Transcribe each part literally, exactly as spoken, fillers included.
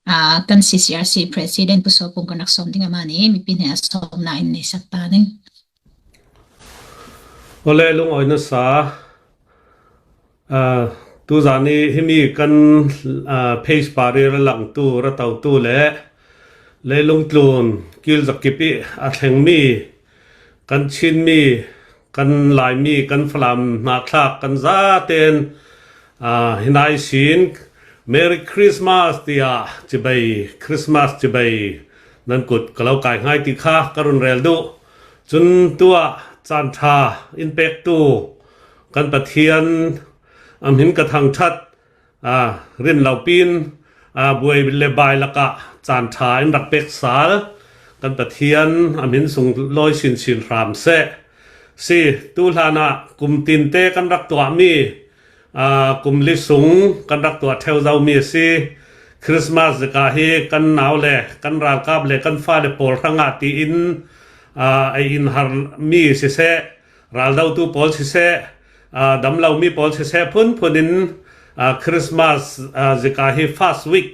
Aa, kan C C R C President Pu Sopung kan rak sawm ding, amah nih mipi hnenah sawmna in neisak ta ding. Awle, lungawi nasa. Aa, tuzan i himi kan, aa, page parih a langtu, ratotu le leilung tlun kil zakip i a thlengmi kan Chinmi, kan Laimi, kan Falam hnakthlak kan zaten, aa, hi nai sin Merry Christmas tiah cibai, Christmas cibai nan kut ka lo kai hngai ti kha ka run rel duh. Cun tuah caan ṭha in pektu kan Pathian a hmin ka thangṭhat, aa, rin lo pin, aa, buai le bai lakah caan ṭha in rak pek sal kan Pathian a hmin sunglawi sinsin hram seh. Si, tu hlanah kum tinte kan rak tuahmi, aa, kum li sung kan rak tuah ṭheu zomi a si. Christmas zikah hi kan nau le kan ralkap le kan fale pawl hrangah tiin, aa, ei in harmi siseh, raldotu pawl siseh, aa, damlomi pawl siseh, phunphun in, aa, Christmas, aa, zikah hi first week,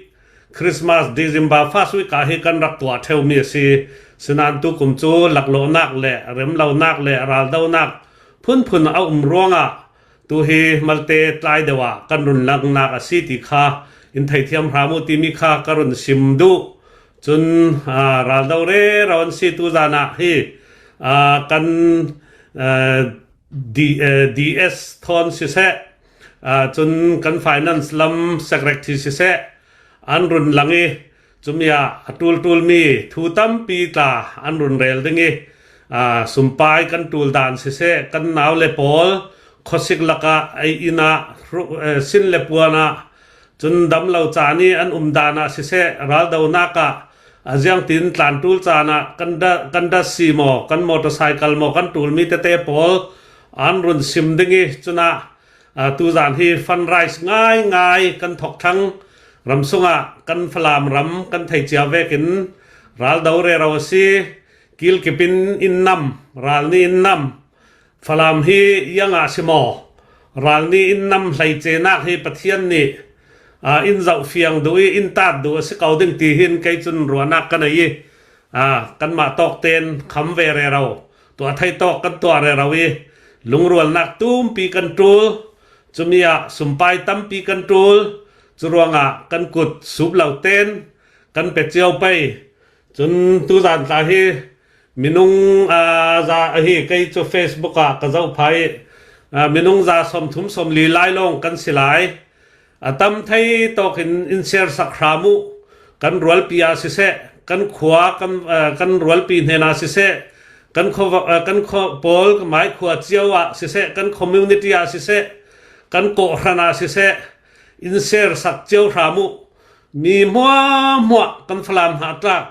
Christmas December first week ah hi kan rak tuah ṭheumi a si. Sinain tu kum cu laklawhnak le remlonak le raldonak phunphun a um ruangah tu hi malte tlai deuh ah kan run langnak a si ti kha in theithiam hram uh timi kha ka run sim duh. Cun, aa, raldo rero an si tu zan ah hi, aa, kan, aa, D-, aa, D S thawn siseh, aa, cun kan finance lam secretary siseh, an run lang i, cumi ah a ṭulṭulmi thu tampi tla an run rel ding i, aa, sumpai kan ṭul dan siseh, kan nau le pawl khuasik lakah ei inn ah hru-, aa, sin le puan ah, cun damlo caan i an um dan ah siseh, raldonak ah, a ziangtin tlanṭul caan ah kan da-, kan da si maw, kan motorcycle maw, kan ṭulmi tete pawl an run sim ding i, cun ah, aa, tuzan hi fundraise ngaingai kan thawk thlang. Ram sungah kan Falam ram kan thei cia vekin raldo rero a si. Kilkip in in nam, ral ni in nam, Falam hi iangah si maw? Ral ni in nam hleicenak hi Pathian nih, aa, in zohfiang duh i in tat duh a si ko ding ti hin kei cun ruahnak ka nei i, aa, kanmah tawk ten kham ve rero, tuah thei tawk kan tuah rero i, lungrualnak tumpi kan ṭul. Cumi ah sumpai tampi kan ṭul. Curuangah kan kut sup lo ten kan pe cio pei. Cun tuzan tla hi minung, aa, za ahi, kei cu Facebook ah ka zoh phah i, aa, minung za sawmthum sawmli lai lawng kan si lai. A tam thei tawkin in share sak hram uh. Kan rualpi ah siseh, kan khua, kan, aa, kan rualpi hnen ah siseh, kan khua, aa, kan khua pawl, kan mai khua cio ah siseh, kan community ah siseh, kan kawhhran ah siseh, in share sak cio hram uh. Mi hmuahhmuah kan Falam hna tlak,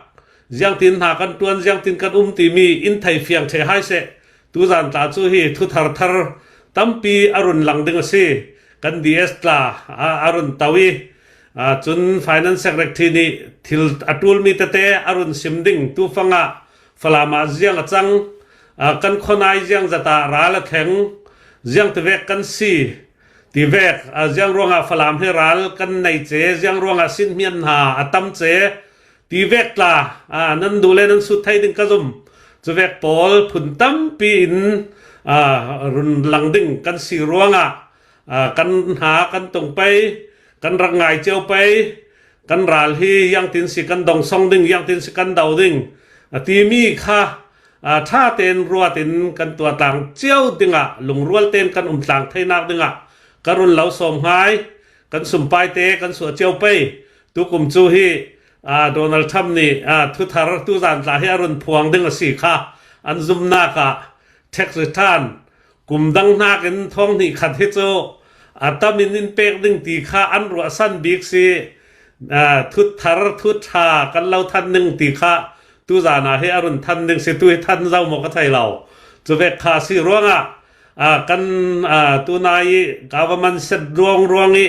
ziangtin hna kan ṭuan, ziangtin kan um timi in thei fiang ṭheh hai seh. Tuzan tla cu hi thu thar thar tampi a run lang ding a si. Kan D S tla a, a run to i, aa, cun Finance Secretary nih thil a ṭulmi tete a run sim ding. Tu fangah Falam ah ziang a cang, aa, kan khuanai ziang zat ah ral a thleng, ziang tivek kan si tivek, aa, ziang ruangah Falam hi ral kan nei ce, ziang ruangah sinhmian hna a tam ce tivek tla, aa, nan duh le nan sut thei ding ka zum. Cuvek pawl phun tampi in, aa, run lang ding kan si ruangah, aa, kan hna kan tung pei, kan rak ngai cio pei, kan ral hi iangtin si kan dong song ding, iangtin si kan do ding a timi kha, aa, ṭha tein ruat in kan tuah tlang cio dingah, lungrual tein kan um tlang theinak dingah ka run lo sawm hngai. Kan sumpai te kan suah cio pei. Tukum cu hi, aa, Donald Trump nih, aa, thuthar tuzan tla hi a run phuang ding a si kha an zumnak ah tax return kum dang hnakin thawng hnih khat hi cu a tam in in pek ding ti kha an ruahsan bik si. Aa, thuthar thuṭha kan lo than ding ti kha tuzan ah hi a run than ding si, tu hi than zo maw ka thei lo. Cuvek kha si ruangah, aa, kan, aa, tunai i government set ruang ruang i,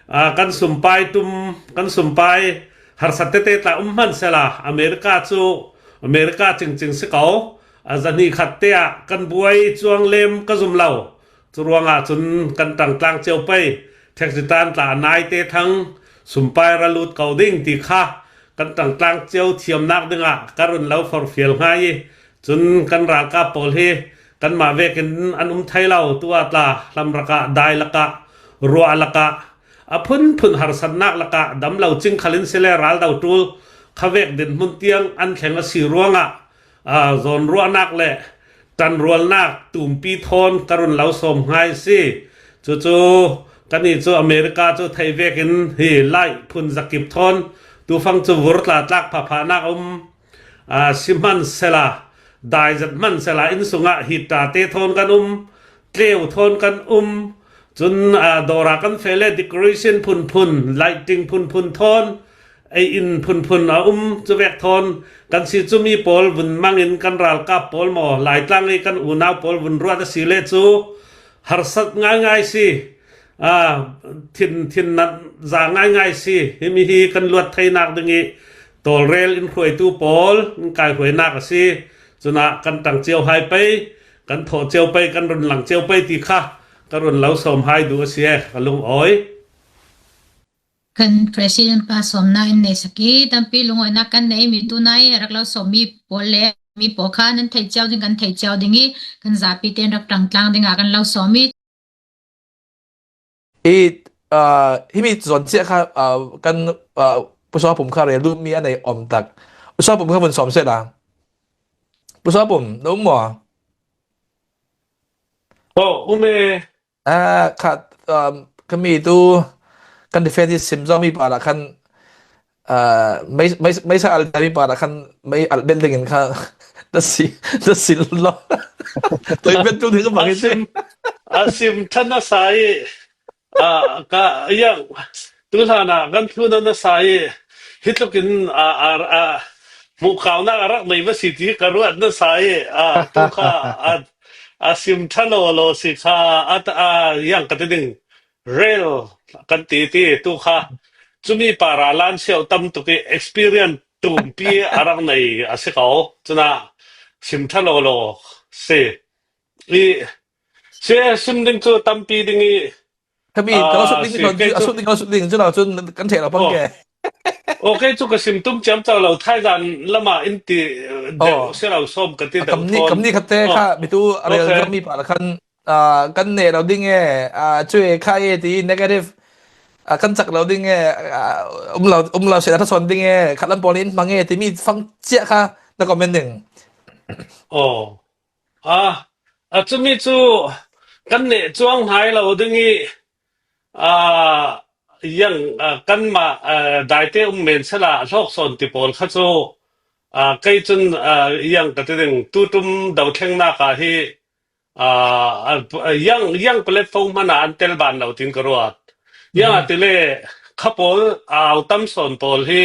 aa, kan sumpai ṭum, kan sumpai harsat tete tla um hmanh sehla, America cu America cingcing si ko. A zahnih khat te ah kan buai cuang lem ka zum lo. Cu ruangah cun kan ṭangtlang cio pei. Tax return tla a nai te thang, sumpai ra lut ko ding ti kha kan ṭangtlang cio thiamnak dingah ka run lo forhfial hngai i, cun kan ralkap pawl hi kanmah vekin an um thei lo. Tu ah tla hlamlak ah, dai lakah, ruah lakah, a phunphun harsatnak lakah dam lo cing khal in si le, ral do ṭul kha vek dinhmun tiang an thleng a si ruangah, aa, zawnruahnak le ṭanrualnak tumpi thawn ka run lo sawm hngai a si. Cucu kannih cu America cu theih vekin hi laih phun zakip thawn tufang cu vur tla tlak phahphahnak a um. Aa, sihmansehla, dai zet hmansehla, inn sungah heater te thawn kan um, tleu thawn kan um. Cun, aa, dawra kan feh le decoration phunphun, lighting phunphun thawn, ei in phunphun a um. Cuvek thawn kan si cumi pawl vun mangin kan ralkap pawl maw, Laitlang i kan unau pawl vun ruat a si le cu harsat ngaingai si. Aa, thin, thin nat za ngaingai si. Himi hi kan luat theinak ding i tawlrel in hruaitu pawl in kaihruainak a si. Cunah kan ṭang cio hai pei, kan thawh cio pei, kan run lang cio pei ti kha ka run lo sawm hai duh a si e, ka lungawi. Kan president pa sawmnak in nei sak i, tampi lungawinak kan nei mi, tunai a rak lo sawmmi pawl le mi pawl kha nan theih cio ding, kan theih cio ding i, kan zapi tein rak ṭangtlang dingah kan lo sawm i. I, aa, himi zawn ciah kha, aa, kan, aa, Pu Suapum kha rel duhmi a nei om tak. Pu Suapum kha vun sawm sehla. Pu Suapum, na um maw? Oh, um e. Aa, kha, aa, kami tu kan defense sim zong mi parah khan, aa, mei, mei, mei sa al mi parah khan mei al bel dingin kha na si, na si lo. Toi bel tu ding ka bang a i si. Sim, a sim ṭhan a sa i, a, ka, yang, tu hlan ah kan thlun a na sa i, hi tlukin, a, a, a, hmuhkaunak a rak nei va si ti ka ruat na sa i, a, tu kha, a, a sim ṭha lawlaw si kha, a, a, yang ka ti ding, rel kan ti ti, tu kha, cumi para lan siau tam tuk i experience tumpi a rak nei a si ko, cunah sim ṭha lawlaw si. I, si, sim ding cu tampi ding i, kami, ka lo sut ding, a, si, kei a cu sut ding, ka lo sut ding, cu lo cun kan ṭheh lo pang ke. Oh, kei cu ka sim tum ciamco lo, thaizan lamah in ti, eh, deuh si lo, sawm ka ti deuh thawn. Kam ni khat te kha, mi tu a rel mi pa la khan, aa, kan neh lo ding e, aa, cu e kha e ti negative, aa, kan cak lo ding e, aa, um lo, um lo sehla ṭha sawn ding e, khatlam pawl nih in hmang e timi fang ciah kha na comment ding. Oh. A, a cumi cu kan neh cuang hnai lo ding i, aa, yang, aa, kanmah, aa, daite um men sehla a hlawk sawn ti pawl kha cu, aa, kei cun, aa, yang ka ti ding, tutum dothlengnak ah hi, aa, a, yang, yang platform hmanh ah an tel ban lo tiin ka ruat. Yang ah tile kha pawl, aa, au tam sawn pawl hi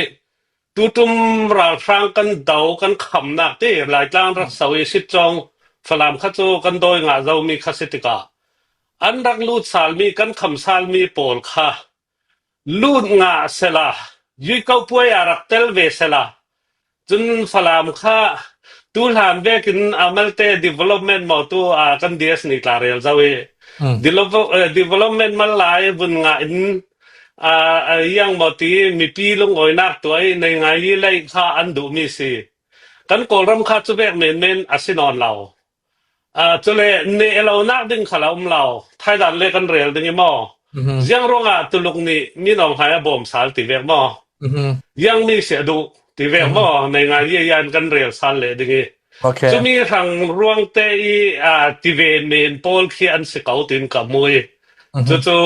tutum ralhrang kan do, kan khamnak ti Laitlang rak so i, Sitcawng, Falam kha cu kan dawi ngah zomi kha si tikah an rak lut salmi, kan kham salmi pawl kha lut ngah sehla, Yuiko puai ah rak tel ve sehla, cun Falam kha tu hlan vekin a malte development maw tu, a, kan D S nih tla rel zo i, develop-, eh, development mal lai vun ngah in, a, a, yang maw ti mipi lungawinak tuah i nei ngai i lei kha an duhmi si. Kan Kawlram kha cu vek menmen a si nawn lo. Aa, cule neh lonak ding khal a um lo. Thailand le kan rel ding i maw? Ziang ruangah Tuluk nih Min Aung Hlaing a bawm sal ti vek maw? Ziang mi si a duh ti vek maw? Nei ngai i a yan kan rel sal leh ding i. Cumi hrang ruangte i, aa, tive men pawl khi an si ko tiin ka hmu i. Cucu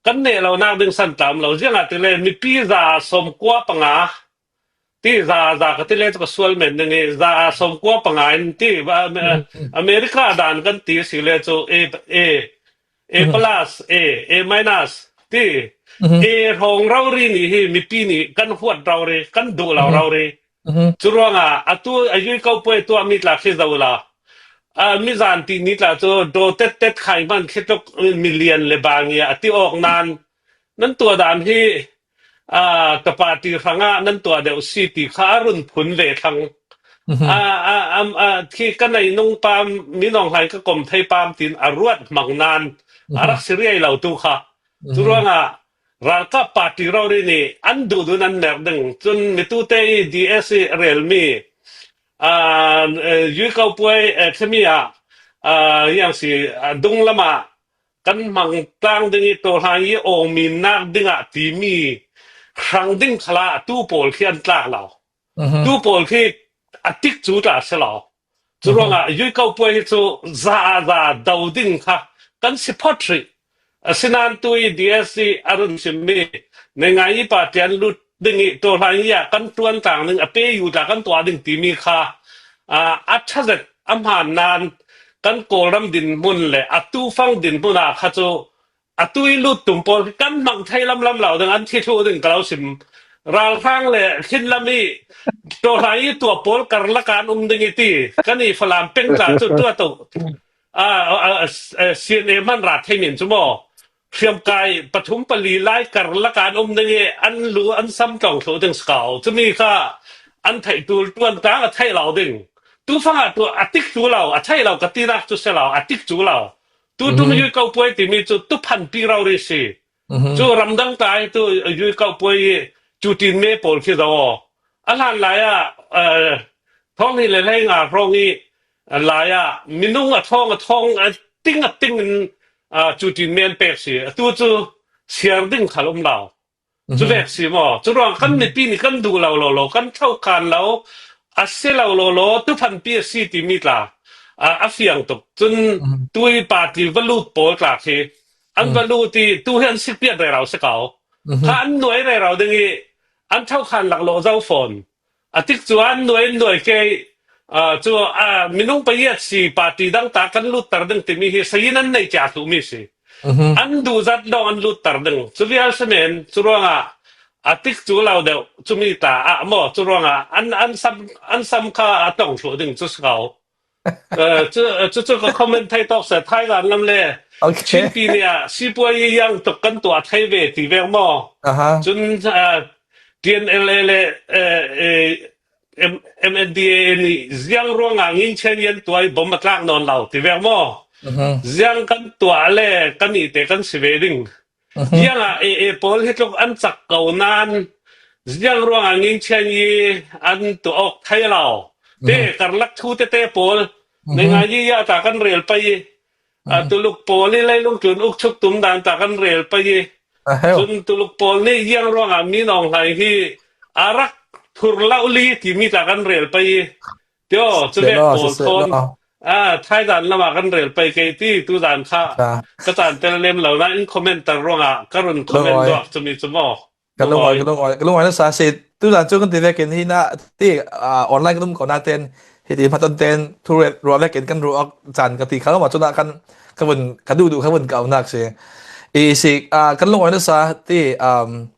kan neh lonak ding san tlam lo. Ziangahtile mipi za sawmkua panga ti za, za ka ti le cu ka sual men ding i, za sawmkua panga in ti, America dan kan ti a si le cu A, A, A plus, A, A minus ti, A hrawng rori nih hi mipi nih kan huat rori, kan duh lo rori. Cu ruangah atu a Yuiko puai tuahmi tla khi zoh la, a, mizan ti ni tla cu daw tettet khai hman khi tluk million le bang i a ti awk nan nan tuah dan hi, aa, ka party hrangah nan tuah deuh si ti kha a run phun ve thlang. Aa, aa, am, aa, khi ka nei nung pam, Min Aung Hlaing ka kom thei pam tiin a ruat hmang nan a rak si riai lo tu kha. Cu ruangah ralkap party rori nih an duh dun an nek ding. Cun mitute i D S i relmi, aa, eh, Yui Kau Puai, eh, khemi ah, aa, yang si, aa, dunglam ah kan hmang tlang ding i tawlhang i awngmi nak dingah timi hrang ding khalah tu pawl khi an tlak lo. Tu pawl khi a tik cu tla si lo. Curuangah Yui Kau Puai hi cu za ah za do ding kha kan si phawt hrih. Asinain tu i D S i a run simmi, neingai i party an lut ding i tawlhang i ah kan ṭuan tlang ding, a peyu tla kan tuah ding timi kha, aa, a ṭha zet a hmaan nain kan Kawlram dinhmun le atu fang dinhmun ah kha cu atu i lut tum pawl khi kan hmang thei lamlam lo ding, an thi thluh ding ka lo sim. Ralhrang le hlinlam i tawlhang i tuah pawl karlak ah an um ding i ti. Kan i Falam peng tla cu tuah tu. A, a, a, a, C N A hman ra thei men cu maw? Hriamkai pathum pali lai karlak ah an um ding i an lu an sam tlawng thluh ding si ko. Cumi kha an theih tul ṭuan tlang a theih lo ding. Tu fang ah tu a tik cu lo, a theih lo ka tinak cu si lo, a tik cu lo. Tu ṭum Yui Kau Puai timi cu tu phanpi rori si. Cu ramdang tai tu Yui Kau Puai i cu ṭin me pawl khi zo. A hlan lai ah, eh, thawng hnih le hlei nga hrawng i, eh, lai ah minung a thawng a thawng a ting a ting in, ah, cu ṭin me an pek si. Atu cu siar ding khal um lo. Cu vek si maw? Curuang kan mipi nih kan duh lo lo lo, kan thokhan lo, a si lo lo lo, tu phanpi a si timi tla, a, a fiang tuk. Cun tu i party va lut pawl tla khi an va lut i tu hi an sikpiat rero si ko. Kha an nuai rero ding i an thokhan lak lo zo fawn. A tik cu an nuai, an nuai ke, aa, cu, aa, minung pariat si party dang ta kan lutter ding timi hi sayin an nei cia thluhmi si. An duh zat dong an lutter ding. Cu vial si men, cu ruangah a tik cu lo deuh, cumi ta ah maw, cu ruangah an, an sam, an sam kha a tong thluh ding cu si ko. Eh, cu, cu, cu ka comment thei tawk seh, thaizan lam le. Okay. Chinpi nih ah sipuai i yang tuk kan tuah thei ve ti veng maw? Aha. Cun, eh, T N L A le, eh, eh, M-, M N D A A nih ziang ruangah ngin chen yan tuai bom a tlak nawn lo ti veng maw? Ziang kan tuah le kan ih te kan si ve ding. Ziangah A A pawl hi tluk an cak ko nain ziang ruangah ngin chian i an tuah awk thei lo. Te karlak thu tete pawl, neingai i ah ta kan rel pei i, a, tuluk pawl i leilung tlun uk chuk tum dan ta kan rel pei i. Cun tuluk pawl nih ziang ruangah mi nawng hlai hi a rak thur lo li timi ta kan rel pei i. Tio, cu vek pawl thawn. Ah, thaizan lamah kan rel pei kei ti, tuzan kha ka caan tel lem lo nain commenter ruangah ka run comment ruak cumi cu maw? Ka lungawi, ka lungawi, ka lungawi nasa si. Tuzan cu kan ti vekin hi na ti, ah, online kan um ko naten, hi ti hmaton ten thu ruah vekin kan ruah caan ka ti kha maw, cunah kan ka vun, ka duhduh ka vun ka aunak si. I si, ah, kan lungawi nasa ti, um,